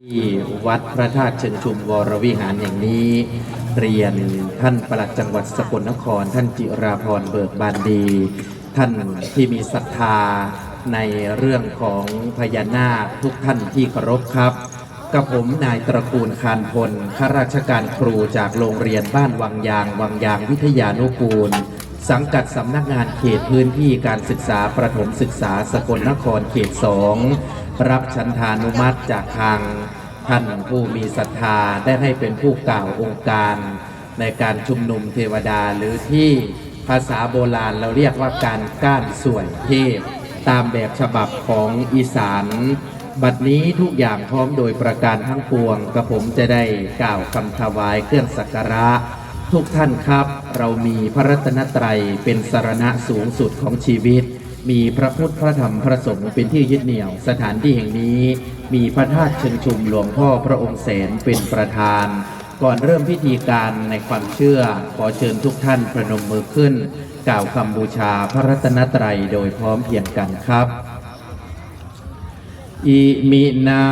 ที่วัดพระธาตุเชิงชุมวรวิหารแห่งนี้ เรียนท่านปลัดจังหวัดสกลนคร ท่านจิราพร เบิกบานดี ท่านที่มีศรัทธาในเรื่องของพญานาคทุกท่านที่เคารพครับ กับผมนายตระกูลคานพล ข้าราชการครูจากโรงเรียนบ้านวังยาง วังยางวิทยานุกูล สังกัดสำนักงานเขตพื้นที่การศึกษาประถมศึกษาสกลนครเขตสอง รับฉันทานุมัติจากทางท่านผู้มีศรัทธา ได้ให้เป็นผู้กล่าวองค์การในการชุมนุมเทวดา หรือที่ภาษาโบราณเราเรียกว่าการก้านส่วยเทพ ตามแบบฉบับของอีสาน บัดนี้ทุกอย่างพร้อมโดยประการทั้งปวง กระผมจะได้กล่าวคำถวายเครื่องสักการะ ทุกท่านครับ เรามีพระรัตนตรัยเป็นสรณะสูงสุดของชีวิต มีพระพุทธ พระธรรม พระสงฆ์เป็นที่ยึดเหนี่ยว สถานที่แห่งนี้มีพระธาตุเชิงชุมหลวงพ่อพระองค์แสนเป็นประธาน ก่อนเริ่มพิธีการในความเชื่อ ขอเชิญทุกท่านประนมมือขึ้น กล่าวคำบูชาพระรัตนตรัยโดยพร้อมเพรียงกันครับ อิมินา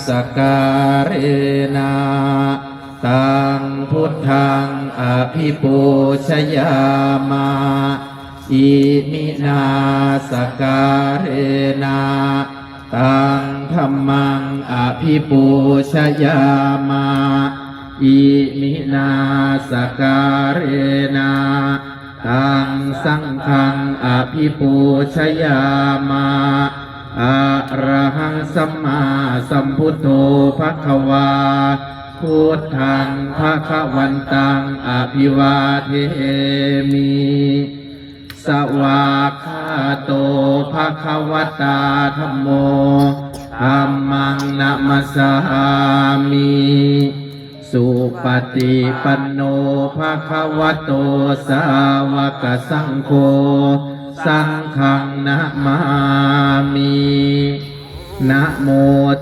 สการะนะ ตังพุทธังอภิปูชยามะ อิมินาสการะนะ ตังธัมมังอภิปูชยามะ อิมินาสการะนะ ตังสังฆังอภิปูชยามะ อะระหังสัมมาสัมพุทโธภะคะวา พุทธังภะคะวันตังอภิวาเทมิ สวากขาโตภะคะวะตาธัมโม ธัมมังนะมัสสามิ สุปะติปันโนภะคะวะโต สาวะกะสังโฆ สังฆังนะมามิ นะโม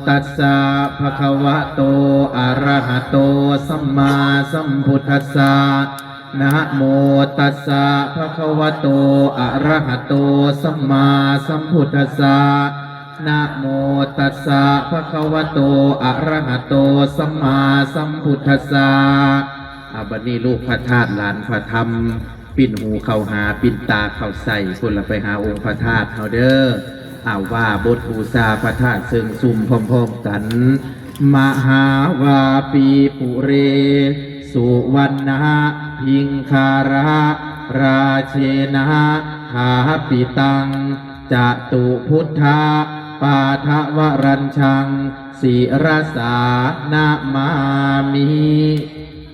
ตัสสะภะคะวะโต อะระหะโต สัมมาสัมพุทธัสสะ นะโมตัสสะภะคะวะโต อะระหะโต สัมมาสัมพุทธัสสะ นะโมตัสสะภะคะวะโต อะระหะโต สัมมาสัมพุทธัสสะ อา บัดนี้ลูกพระธาตุ หลานพระธรรม ปิ้นหูเข้าหา ปิ้นตาเข้าใส่ พุ้นละไปหาองค์พระธาตุเฮาเด้อ อา ว่าบทบูชาพระธาตุเชิงชุมพร้อมๆ กัน มหาวาปีปุเร สุวัณณะ พิงคาระ ราเชนะ ถาปิตัง จตุพุทธะ ปาทะวะรัญชัง สิรสานะมามิ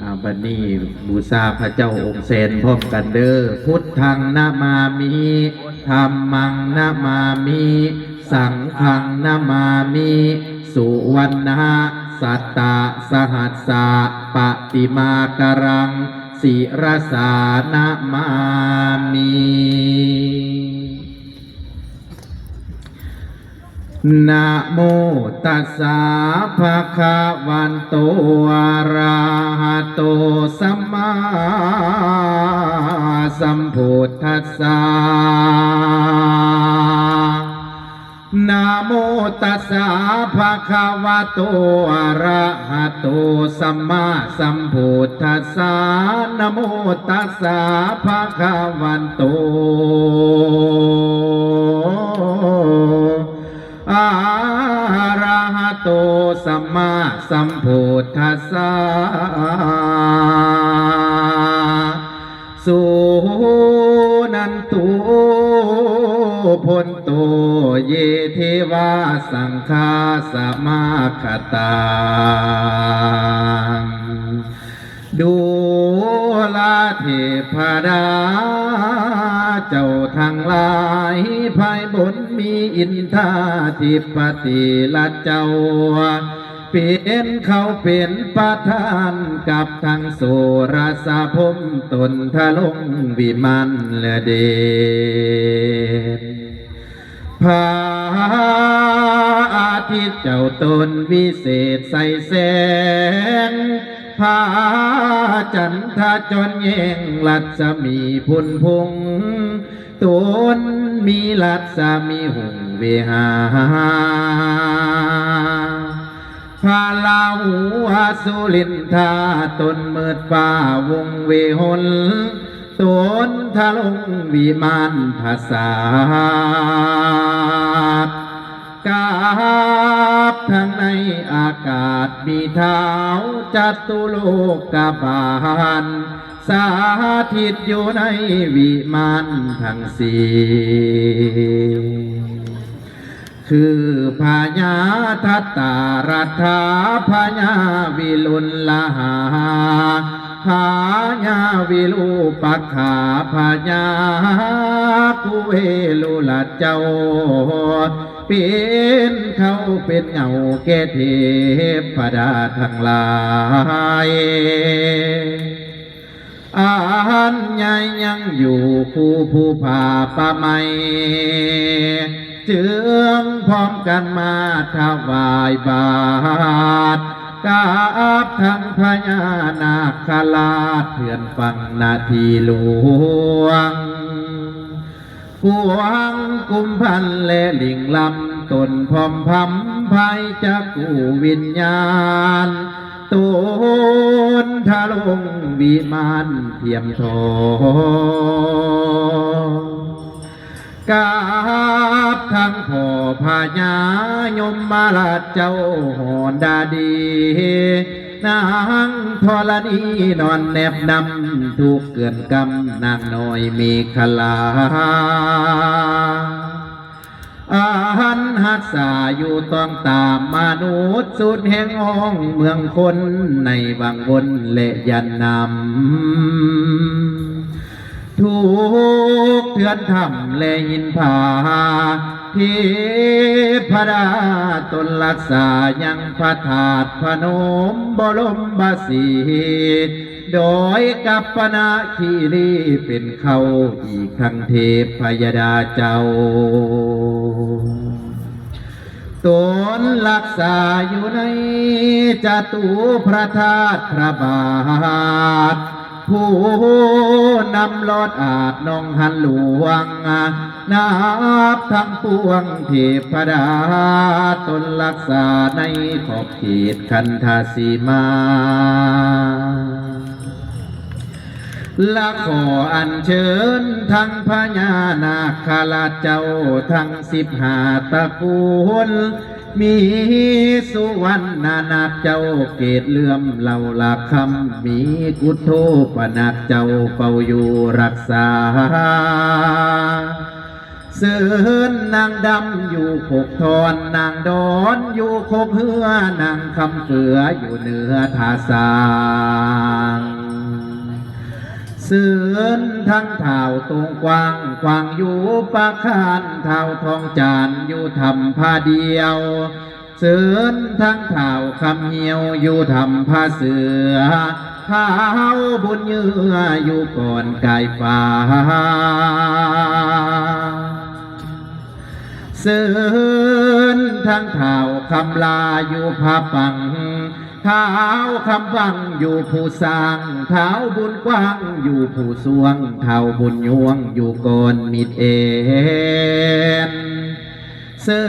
อา บัดนี้บูชาพระเจ้าองค์แสนพร้อมกันเด้อ พุทธังนะมามิ ธัมมังนะมามิ สังฆังนะมามิ สุวัณณะ สัตตะสหัสสะ ปะติมาการัง สิรสานะมามิ นะโมตัสสะภะคะวะโต อะระหะโต สัมมาสัมพุทธัสสะ นะโมตัสสะภะคะวะโต อะระหะโต สัมมาสัมพุทธัสสะ นะโมตัสสะภะคะวะโต อะระหะโต สัมมาสัมพุทธัสสะ สุนันตุ พนโต เย เทวา สังฆา สมาคาตัง ดูราเทพดา เจ้าทั้งหลาย ภายบนมีอินทาธิปติละเจ้า เป็นเขาเป็นประธานกับทั้งสุรสะพรหมตนทะลงวิมานเดช พระอาทิตย์เจ้าตนวิเศษใสแสง พระจันทร์ทะจรแยงรัศมีพุนพุง ตนมีรัศมีหุงเวหา ພະລາຫູອະສຸລິນທາ ຕົນມືດຟ້າວົງເວຫົນ ຕົນທະລົງວິມານຜາສາດ ກັບທັງໃນອາກາດມີທ້າວຈະຕຸໂລກະບານ ສະຖິດຢູ່ໃນວິມານທັງສີ່ ຄືພະຍາທັດຕາລັດຖາ ພະຍາວິລຸນລະຫາ ພະຍາວິຣູປະຄາ ພະຍາກຸເວລຸລະເຈົ້າ ເປັນເຄົ້າເປັນເງົາແກ່ເທບພະດາທັງຫຼາຍ ອັນໃຫຍ່ຍັງຢູ່ຄູ່ພູຜາປ່າໄມ້ ຈຶ່ງພ້ອມກັນມາຖວາຍບາດ ກັບທັງພະຍານາຄະລາດ ເພື່ອນຝັ່ງນາທີຫຼວງ ປວງກຸມພັນ ແລະ ລິງລຳ ຕົນພ້ອມພຳ ພາຍຈັກກູວິນຍານ ຕົນທະລົງວິມານທຽມທອງ ກັບທັງພໍ່ພະຍາຍົມມະລາດເຈົ້າຫອນດາດີ ນາງທໍລະນີນອນແນບນຳ ທຸກເກືອນກຳນາງນ້ອຍເມຂະລາ ອັນຮັກສາຢູ່ຕ້ອງຕາມມະນຸດ ສຸດແຫ່ງຫ້ອງເມືອງຄົນ ໃນວັງວົນ ແລະ ຢ້ານນຳ ທຸກເຮືອນຖ້ຳ ແລະ ຫີນຜາ ເທພະດາຕົນຮັກສາ ຍັງພະທາດພະນົມບໍລົມບະສີ ດອຍກັບປະນະຄີລີ ເປັນເຄົ້າອີກທັງເທບພະຍະດາເຈົ້າ ຕົນຮັກສາຢູ່ໃນຈະຕຸພະທາດພະບາດ ຜູ້ນຳລອດອາດໜອງຫັນຫຼວງ ນັບທັງປວງເທພະດາ ຕົນຮັກສາໃນຂອບເຂດຄັນທະສີມາ ລະຂໍອັນເຊີນທັງພະຍານາຄະລາດເຈົ້າ ທັງສິບຫ້າຕະກູນ ມີສຸວັນນະນາກເຈົ້າເກດເຫຼື້ອມເຫຼົ່າລາຄຳ ມີກຸດໂທປະນາກເຈົ້າເຝົ້າຢູ່ຮັກສາ ເຊີນນາງດຳຢູ່ຄົກທອນ ນາງດອນຢູ່ຄົກເຮືອ ນາງຄຳເກືອຢູ່ເໜືອທ່າຊ້າງ ເຊີນທັງທ້າວຕົງກວ້າງ ຂວາງຢູ່ປາຄານ ທ້າວທອງຈານຢູ່ຖ້ຳຜາດຽວ ເຊີນທັງທ້າວຄຳຫ່ຽວຢູ່ຖ້ຳຜາເສືອ ທ້າວບຸນເຍືອຢູ່ກ່ອນກາຍຟ້າ ເຊີນທັງທ້າວຄຳລາຢູ່ຜາປັງ ທ້າວຄຳວັງຢູ່ພູຊ້າງ ທ້າວບຸນກວ້າງຢູ່ພູຊວງ ທ້າວບຸນຍວງຢູ່ກ່ອນມິດເອນ ເຊີ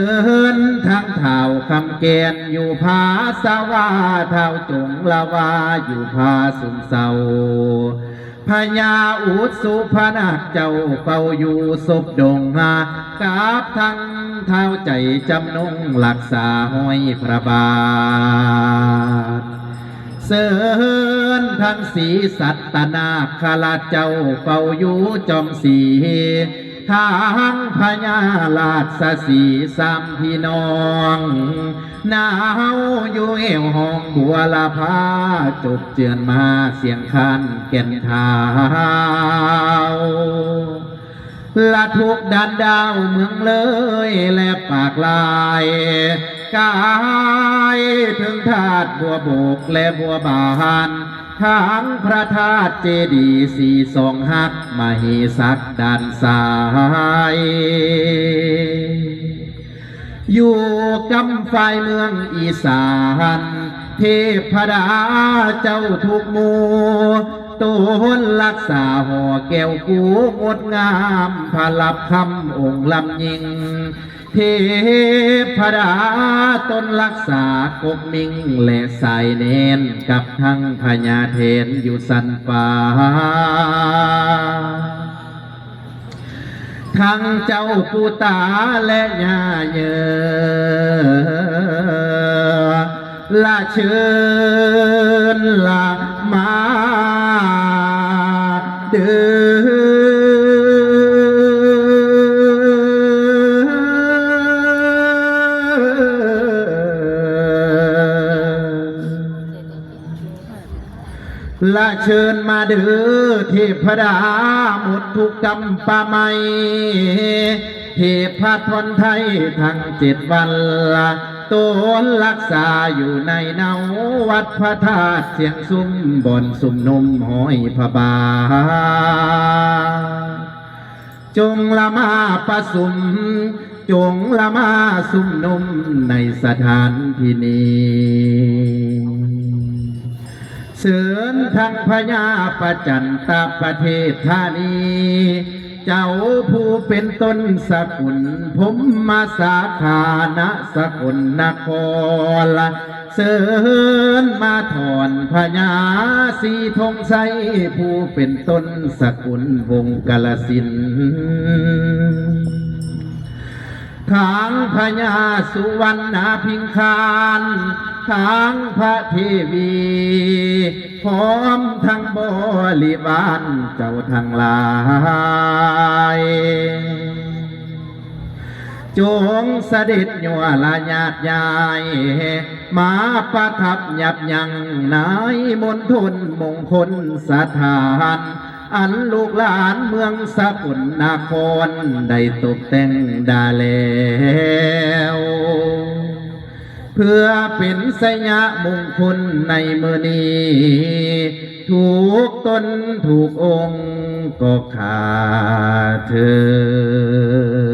ນທັງທ້າວຄຳແກ່ນຢູ່ຜາສະຫວາ ທ້າວຈົງລະວາຢູ່ຜາຊຸມເຊົາ ພະຍາອຸດສຸພະນາກເຈົ້າເຝົ້າຢູ່ສົບດົງ ກັບທັງທ້າວໃຈຈຳນົງຮັກສາຮອຍພະບາດ ເຊີນທັງສີສັດຕະນາຄະລາດເຈົ້າເຝົ້າຢູ່ຈອມສີ ທັງພະຍາລາດສະສີສາມພີ່ນ້ອງ ນາວຢູ່ແອວຫ້ອງບົວລະພາ ຈົບເຈື່ອນມາຊຽງຄານແກ່ນທ້າວ ລະທຸກດ່ານດາວເມືອງເລີຍ ແລະ ປາກລາຍ ກາຍເຖິງທາດບົວບົກ ແລະ ບົວບານ ທັງພະທາດເຈດີສີສອງຮັກ ມະເຫສັກດ່ານຊາຍ ຢູ່ກຳຝ່າຍເມືອງອີສານ ເທພະດາເຈົ້າທຸກໝູ່ ຕົນຮັກສາຫໍແກ້ວກູງົດງາມ ພະລັບຄຳອົງລຳຍິ່ງ ເທບພະດາຕົນລັກສາ ປົກເມັງ ແລະ ສາຍແນນ ກັບທັງພະຍາແຖນຢູ່ຊັ້ນຟ້າ ທັງເຈົ້າປູຕາ ແລະ ຍ່າເຍີ ລະເຊີນລະມາເດີ ລະເຊີນມາເດີ ເທບພະດາໝົດທຸກກຳປະໄມ ເທບພະທອນໄທທັງເຈັດວັນ ຕົນລັກສາຢູ່ໃນເນົາ ວັດພະທາດຊຽງຊຸມ ບ່ອນຊຸມນຸມຫ້ອຍພະບາດ ຈົ່ງລະມາປະຊຸມ ຈົ່ງລະມາຊຸມນຸມໃນສະຖານທີ່ນີ້ ເຊີນທັງພະຍາປະຈັນຕະປະເທດທານີ ເຈົ້າຜູ້ເປັນຕົ້ນສະກຸນ ພົມມະສາຂານະສະກົນນະຄອນ ເຊີນມາຖອນພະຍາສີທົງໄຊ ຜູ້ເປັນຕົ້ນສະກຸນວົງກາລະສິນ ທາງພະຍາສຸວັນນາພິງຄານ ທາງພະເທວີ ພ້ອມທັງບໍລິວານເຈົ້າທັງຫຼາຍ ຈົ່ງສະເດັດຍົວລະຍາດຍ້າຍ ມາປະທັບຍັບຍັງໃນມົນທົນມົງຄົນສະຖານ ອັນລູກຫຼານເມືອງສະກົນນະຄອນໄດ້ຕົບແຕ່ງດາແລ້ວ ເພື່ອເປັນໄຊຍະມົງຄົນໃນມື້ນີ້ ທຸກຕົນທຸກອົງກໍຂ້າເທີ້.